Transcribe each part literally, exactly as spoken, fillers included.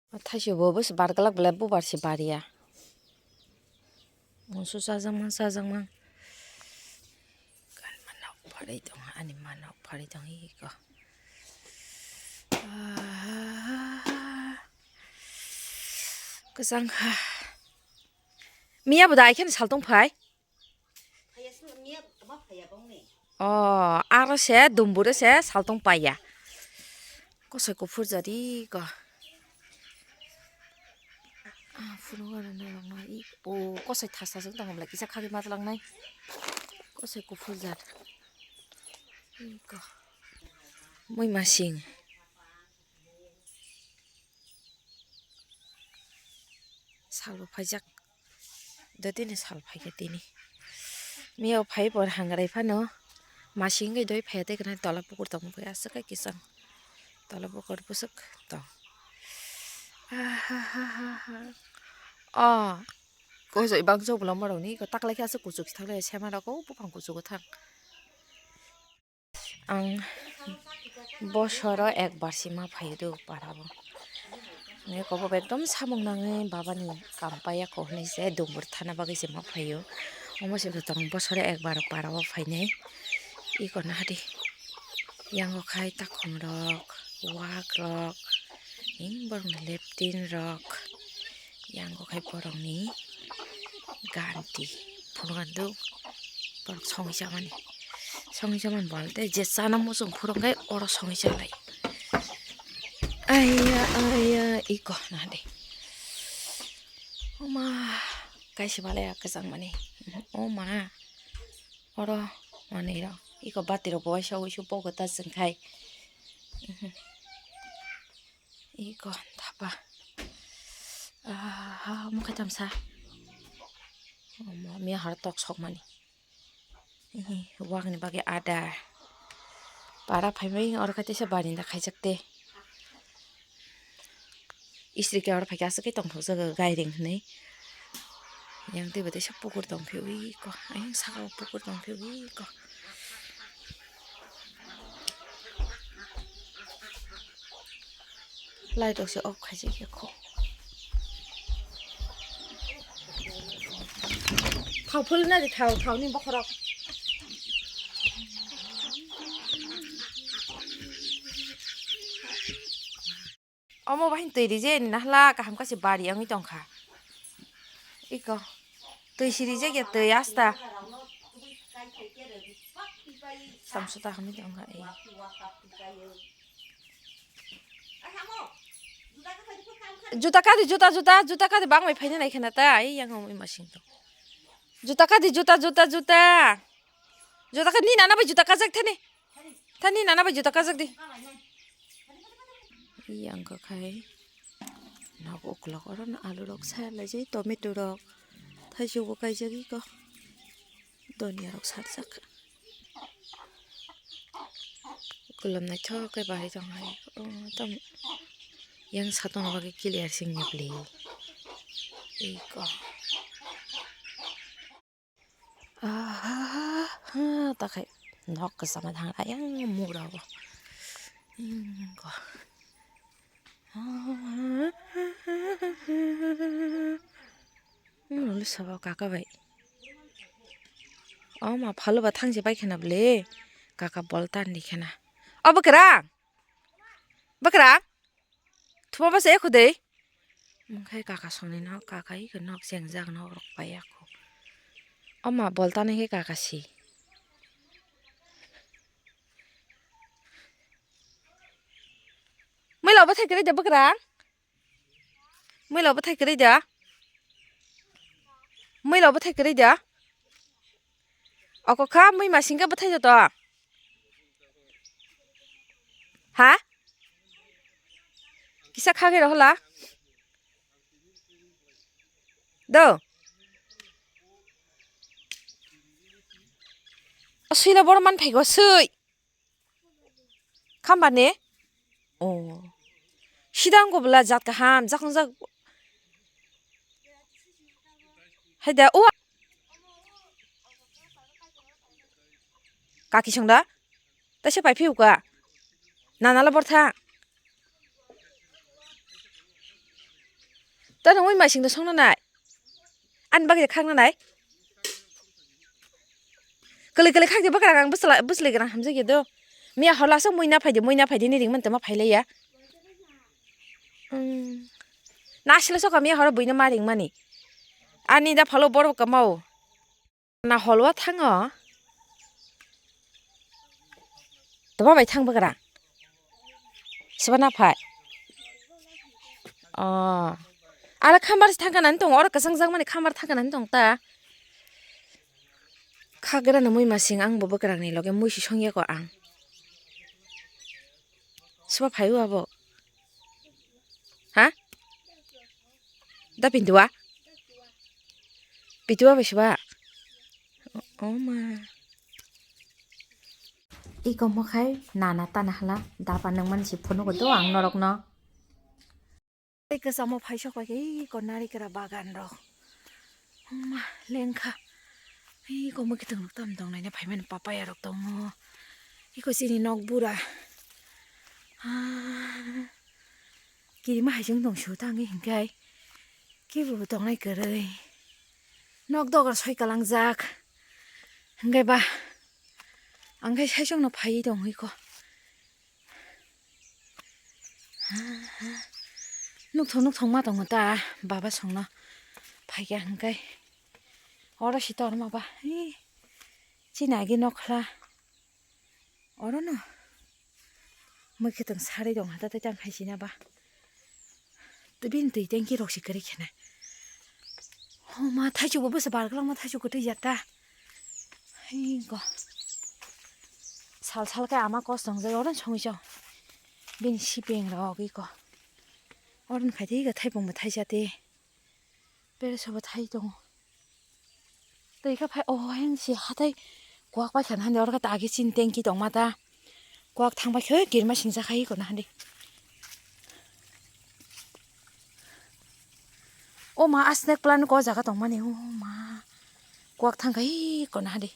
Thaisi bo bwswk barglak belai bubar se bariya. Mungsu chajakma chajakma. Gan manok pharwi tong ani manok pharwi tong iko. Kwchang kha. Miya bo dai khe sal tong phai. O, aro se dumbure se saltong paiya. Kosoi kuphur jari ko. Ah, phunuk aro norok no i, o, kosoi thasa se tong bwlai kisa khagwi ma tlangnai. Kosoi kuphur jat. Iko. Mui masing. Salbo phaijak. Dotini sal phaikha tini. Miyao phai por hangrai phano. Masi wngwi doi phaiya tei kwna tola bukur tongmani aswk khe kisang. Tola bukur bwswk tong. Ahahaha. O. Kosoi bangso bolong borokni taklai khe aswk kuchuk thanglaio sema rok o buphang kuchugo thang. Ang bosoro ekbar se ma phaio do para o. Nini kobo ekdom samung nangwi babani kam paiya ko hinwi se dumbur thana bagwi se ma phaio. Omo se tong bosoro ekbar para o phainai. Iko nahadi yango khai takhum rok, wak rok, him borokni leptin rok. Yango khai borokni ganti phunukgani do borok songwi chamani songwi chamani bol tei je chana muchung phuru khe oro songwi chalai. Aiya aiya iko nahadi oma kaisa balai kwchang mani oma oro manwi rok iko bati rok bo waisa wuisu pogo ta chwng khai. Iko thapa. Aha, omo khe tamsa. Omo miya har tok sokmani. Ehe, wakni bagwi ada. Para phaimai oro khe teisa barinda khaijak te. Istri khe oro phaikhe aswk khe tongthokjak gairing hinwi. Yang tei bo teisa pukur tongphio ui ko, ayang saka o pukur tongphio ui ko. Light rok se off khaijak ya kho. Thao phulna di thao, thao ni bokhorok. Omo bahin twi rije ni nahla kaham khe se bari wngwi tongkha. Iko twi si rijak ya twi asta. Samsota hamwi tongkha ei. Juta kadi juta juta juta kadi bangbai phaina nai khena ta ei yang wngwi masing tong. Juta kadi juta juta juta. Juta kadi ni nana bai juta kajak thani. Thani nana bai juta kajak di. Yang kha khai nok uklok oro no alu rok sa laijai tomato rok thaichuk bo kaijak iko donya rok sarjak. Ukulom naithok khe bahai tong hai o tam yang satong bagwi clear sing ya bwlwi iko. Aha, ha, takhai nok kwchama thang ayang mura o. Ingo. Mulu sabo kaka bai. O ma phalo ba thangse bai khena bwle. Kaka bol tan di khena. O bwkrang. Bwkrang. Thuma basa ekho de. Mungkhai kaka songni nok kaka iko nok chengjak nok rok pai ako. O ma bol tanai khe kaka si. Mui lo bwthai kwrwi da bwkrang. Mui lo bwthai kwrwi da. Mui lo bwthai kwrwi da. Oko kha mui masing khe bwthai da to. Ha? Kisa khagwi rw hwla. Do. O swila boro man phaigo swi. Khamba ne? O. Sidang go bwla jat kaham, jakong jak. Haida, o. Kaki songda? Taisa pai phiuka. Nanala bortha. Tano mui masing do songna nai. Ani bagwi khakna nai. Kwlwi kwlwi khakdi bwkrang ang bwsla-, bwsli gwnang hamjakya do. Miya hor lasuk muina phaidi, muina phaidi ni ringmani tongma phailaiya. Hmm. Nasila soka miya horo buino ma ringmani. Ani da phalo borok kamao. Na holwa thango. Toma bai thang bwkrang. Siba na phai. Oh. Ala khambar thangka nani tong, oro kwchang jakmani khambar thangka nani tong ta. Khagra no mui masing ang bo bwkrang ni loge mui si songya ko ang. Siba phai o abo. Ha? Da pintua? Pintua bai siba? O ma. Iko mokhai nana tana hala daba nangmani si phunugo do ang norokno. Tei kwchamo phaisok pai khe iko narikra bagan rok. Huma lengkha. Iko mukitwng rok tam tong naina phaimani papaya rok tongo. Iko chini nok bura. Ah. Kirima hai chwng tong su tangwi hinkhe. Kibo tongnai kwrwi. Nok dogar soi kalangjak. Hinkhe ba. Ang khe saichung no phaiwi tongwi kho. Nukthok nukthok ma tongo ta baba songno. Phaikha hinkhe. Oro si torma ba. Hi. Chini agi nokhla. Oro no. Mui khe tong sarwi tong hata tei tang hai sina ba. Tei bini twi tanki rok se kwrwi khe nai. Ho ma thaichuk bo bwsa bargwlak ma thaichuk kwtwi ya ta. Hei go. Sal sal khe ama kos tong jai oro songwi chao. Bini sipeng rok iko. Oro khai tei thaipung bo thaisa tei. Bere sobo thai tongo. Tei khe phai o ayang si hatai kuak pai khana hande oro khe agi chini tanki tongma ta. Kuak thang pai khe kirima singsa khai kono hande. O ma a snake plant ko jaga tongmani o ma. Kuak thang khai kono hande.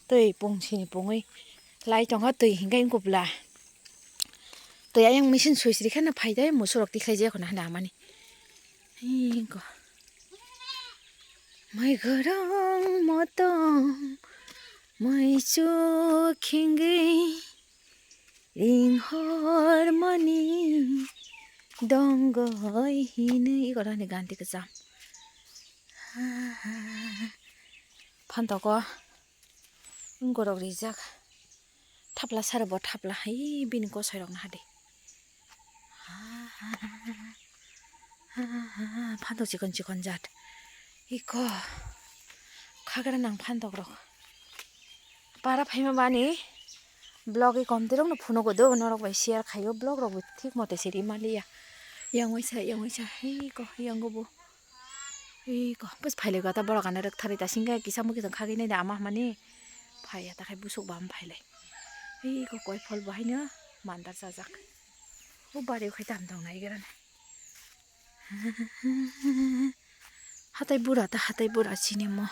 Twi pung sini pungwi lai tongo twi hinkhe wngkupla. Twi ayang machine switch rikhe no phaidai musurok tikhlai jaya khwna hwnda amani. Hingko. Mai gorong motong mai chuk hingwi ring hor mani dongoi hinwi igorani ganti kwcham. Phantogo. Wngorok rijak. Thapla sari bo thapla hai bini kosoi rok naha de. Phantok chikon chikon jat. Iko. Khagra nang phantok rok. Para phaima bani. Vlog i komti rok no phunugo do norok bai share khaio vlog rok bo thik mote se ri maliya. Yang waisa yang waisa hei ko yang go bo. Iko, bus phaile gata borok ano rwktharwi ta singkhe kisa mukhe tong khagwi naina ama hamani. Phaiya ta khai busuk bam phailai. Iko koi phol bo haino mandar chajak. O bari o khai tam tong nai gerani. Hatai bura ta hatai bura chini mo.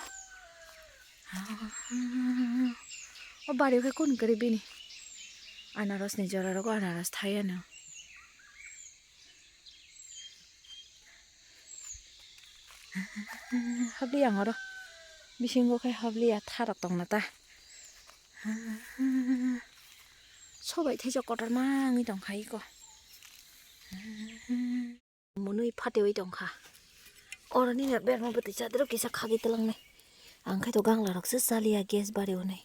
O bari o khai kun kwrwi bini. Anaros ni jora rogo anaros thai ano. Habli yang oro. Bisingo khe habli ya tharok tongna ta. Sobai thaisa kotor ma wngwi tong khai ko. Munui phatewi tong kha. Oro nini berma bwtwi chadro kisa khagwi twlang nai. Ang khai to gangla rok se chaliya gas bari hwnwi.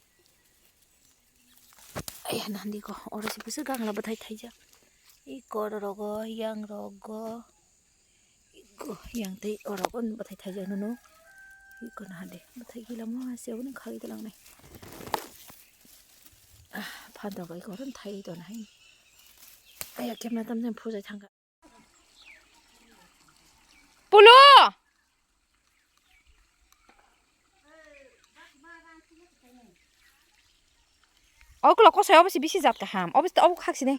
Ai, nandi ko, oro se bwswk gangla bwthai thaijak. I kor rogo, yang rogo, iko, yang tei oro ko bwthai thaijak nunu. Iko nahande, bwthai gila mo se abo nang khagwi twlang nai. Ah, phantok bai iko oro thai to nai. Aya, kemna tam jang phujai thangkha. Pulu! Oklo kosoi obo si bisi jat kaham. Obo si obo khak sini.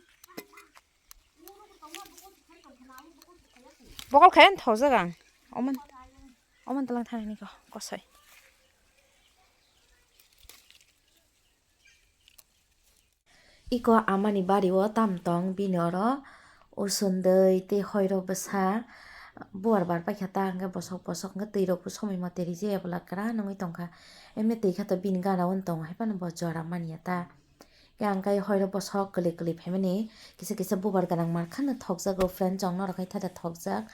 Bokol khayan thojak ang. Oman, oman talang thani ko kosoi. Iko amani bari o tam tong bini oro Usundui tei hoiro bwsa buar bar paikha ta hwnkhe bosok bosok hwnkhe twi rok bo somoi mote rijaya bwla kwran wngwi tongkha. Emne twi kha to bini gana o tongo hai phano bo jora manya ta. Khe ang khe hoiro bosok kwlwi kwlwi phaimani kisa kisa bubar gwnang mankhano thokjago friend chong norok hai thada thokjak.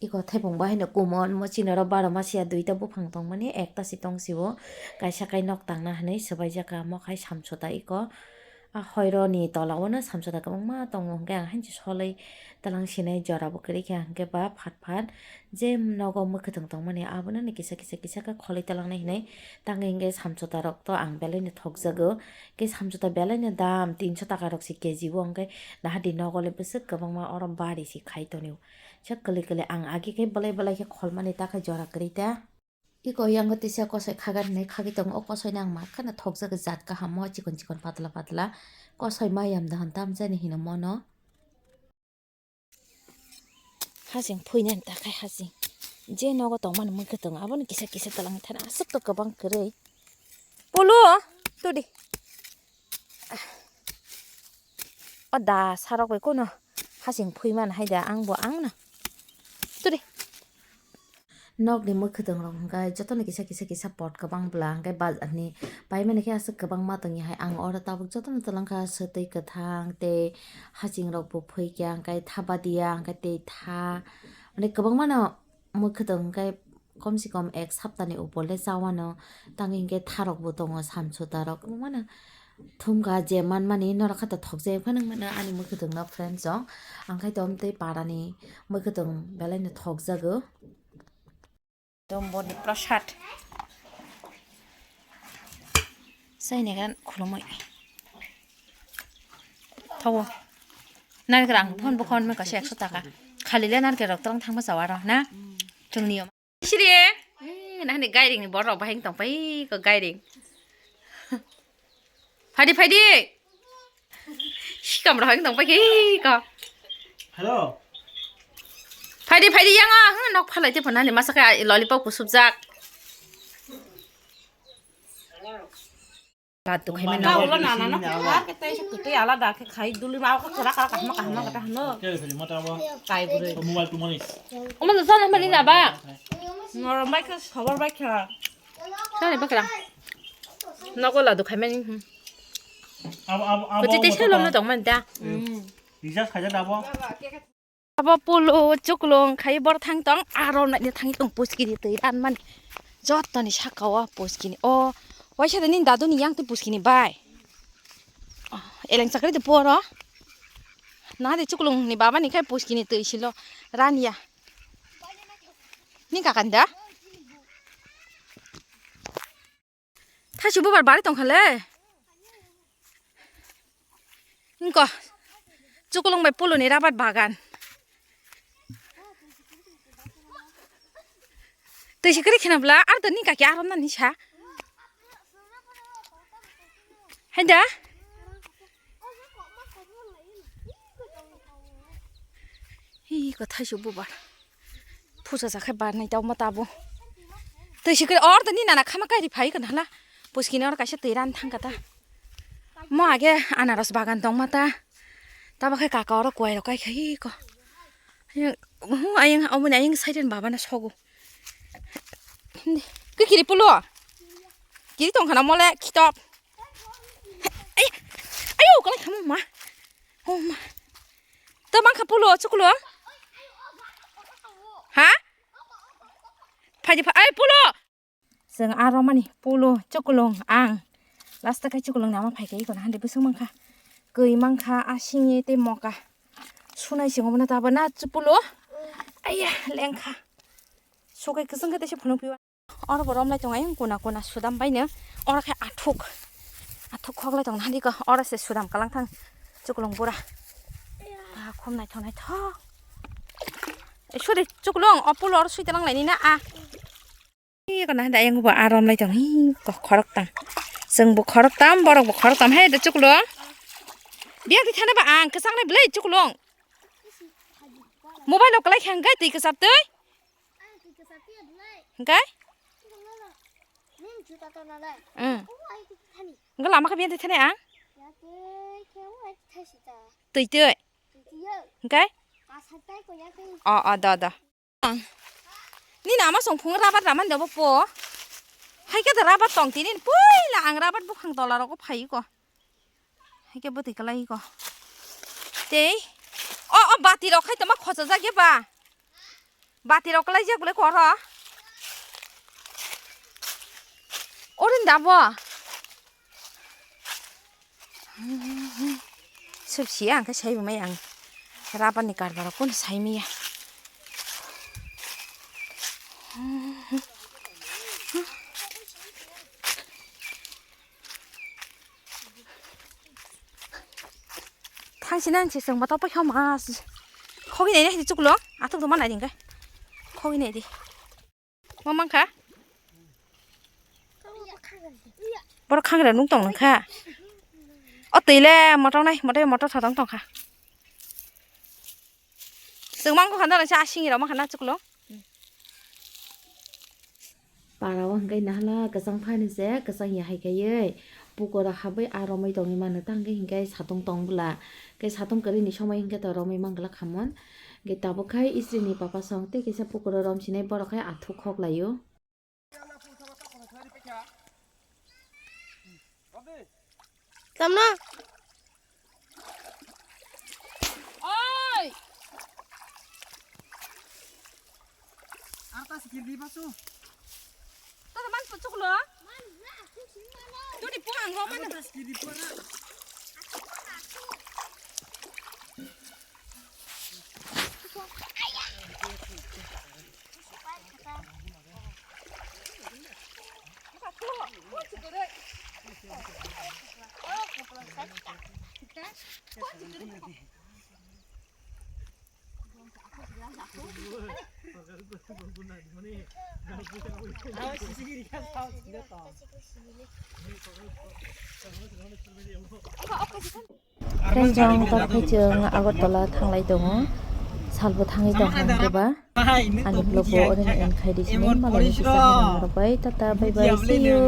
Iko thaipung bahai no kumon mo chini oro baro masiya duita buphang tongmani ekta si tong sio kaisa kai nok tangna hinwi swbaijak kha mo khai samsota iko. A hoiro ni tola o no samsota kwbangma tongo hwnkhe ang haino soloi twlang sinai jora bo kwrwi kha hwnkhe ba phat phat je nogo mwkhwtwng tongmani abono ni kisa kisa kisa khe kholoi twlangnai hinwi tangwi hwnkhe samsota rok to ang belai no thokjago. Khe samsota belai no dam tinso taka rok si K G o hwnkhe nahadi nogo le bwswk kwbangma oro bari si khai tonio. Sak kwlwi kwlwi ang agi khe belai belai khe kholmani ta khe jora kwrwi ta. Iko yango tisa kosoi khagan hinwi khagwi tongo. O kosoi no ang ma kheno thokjagwi jat kaham o chikon chikon patla patla. Kosoi mayam dohon tamjani hino mono. Hasing phuinani ta khai hasing. Je nogo tongmani mwkhwtwng abono kisa kisa twlangwi thani aswk to kwbang kwrwi. Polo, tudi. O da sarok bai kono hasing phui man hai da ang bo ang no. Tudi. Nokni mwkhwtwng rok hwnkhe jotono kisa kisa kisa pot kwbang bwla hwnkhe bazar ni paimani khe aswk kwbangma tongya hai ang oro tabuk jotono twlang kha swtwi kwthang tei hasing rok bo phui kha hwnkhe tha badia hwnkhe tei tha mane kwbangma no. Mwkhwtwng hwnkhe kom se kom ek saptani upor le chawano, tangwi hwnkhe tharok bo tongo, samsota rok wngmano thumkha je manmani norok khato thokjagwi phano wngmano ani mwkhwtwng no friends rok, ang khai tom tei parani mwkhwtwng belai no thokjago. Domboni prasad. Saini gan khulumui. Thawo. Narikra ang phone bo khon mui kaisa ekso taka. Khali le narikra rok tong thangma chawa rok na. Chwngni yom. Siri. Eh, nahani gairing ni borok bahai tong pai ko gairing. Phaidi phaidi. Sikam rok tong pai ko. Hello. Phaidi phaidi yang ah, nok phalai te phone ni masa ka lollipop kusubjak. Laddu khai mano. Ulo nana no kuar ke tei se kutui alada khe khai duli ma ko kura kara kahma kahma kata hano. Kai buri. Mobile tu manis. Omo to sana mali na ba. Norom bai khe sobor bai khe. Sana bakra. Nogo laddu khai mani. Abo abo abo. Koti te selo no tong man da. Rija khaja dabo. Abo polo chuklung khai bor thang tong aro naini thangwi tong puskiri twi ran mani. Jottoni saka o puskini o waisa de nini dadu ni yang twi puskini bai. Eleng chakri de poro. Na de chuklung ni baba ni khai puskini twi silo ran ya. Ni kakanda. Thaisu bubar bari tongkha le. Engko. Chukulung bai puluni rabat bagan. Twi sikri kheno bla, ar to ni kaki arom na ni sa. Haida. Hi ko thaisu bubar. Phusa sa khe bar nai tau ma tabo. Twi sikri or to ni nana khama kairi phai kan hala. Puskini or kaisa twi ran thang kata. Mo age anaros bagan tong mata. Tabo khe kaka oro kuai rok kai kha hi ko. Ayang, hu ayang, omoni ayang side ni baba na sogo. Hindi. Kiri pulo. Kiri tong khana mole kitop. Ay, ayo, kalai khamu ma. Oh ma. To mang kha pulo, chukulo. Ha? Phaidi pha, ay pulo. Chwng aro mani pulo chukulung ang. Last kai chukulung nama phai kai kono hande bwswng mankha. Kwi mankha asingye tei moka. Sunai singo bono tabo na chupulo. Aiya lengkha. Sukai kwswng khe teisa phunuk piwa. Oro bo romlai tongo ayang kuna kuna sudam baino. Oro khe athuk. Athuk khoklai tong hande ko oro se sudam kalang thang chukulung bura. Ah, khum naithok naithok. Suri chukulung o pulo oro sui talang laini na a. Ih, kono hai da, ayang bo arom lai tong, hi, ko khorok tam. Chwng bo khorok tam, borok bo khorok tam, hai da chuklung. Biya di thana ba ang, kwchang nai belai chuklung. Mobile lo kalai khang gai twi kwchap twi. Hingkai? Hmm. Hingka lama khe biya di thana ang. Twi twi. Hingke? O, o, do, do. Nini ama song phung rabat raman dobo po. Hai khe da rabat tong tini puila ang rabat buphang tola rogo phai ko. Hai khe bwtwi kwlai ko. Tei. O, o, bati rok khai toma khochajak ya ba. Bati rok kwlai jak bole koro. Orin da bo. Sub si ang khe sai bo mai ang. Rabar ni karbar rok kun sai miya. Thang sini ang sisang batok pai khama. Khogi nai nai chuklo. Atuk duma nai dingkai. Khogi nai di. Mamang kha. Borok khangra nung tong nang kha. O twi le motor nai, motor, motor thotong tong kha. Chwng mangkha khanda nang sa asing rok ma khanda chuklo. Para o hwnkhe nahala kwchang phani se kwchang ya hai khaiwi pukora habwi a romwi tongwi mano ta hwnkhe hinkhe satung tong bwla. Khe satung kwrwini somoi hinkhe to romwi mangwlak hamon. Hinkhe tabuk khai istri ni papa song tei kaisa pukora rom sinai borok khai athuk khok laio. Tamno? Oi! Arta sikir di pasu. Tata man puchuk lo? Tuni puang ro man. Arta sikir di puang. Friends, jang tor khai chwng Agartala thanglai tongo. Salbo thangwi tong kha hwnkhe ba ani vlog bo oroni end khai di sini. Malai ni kisa hamya rok bai. Tata, bye bye, see you.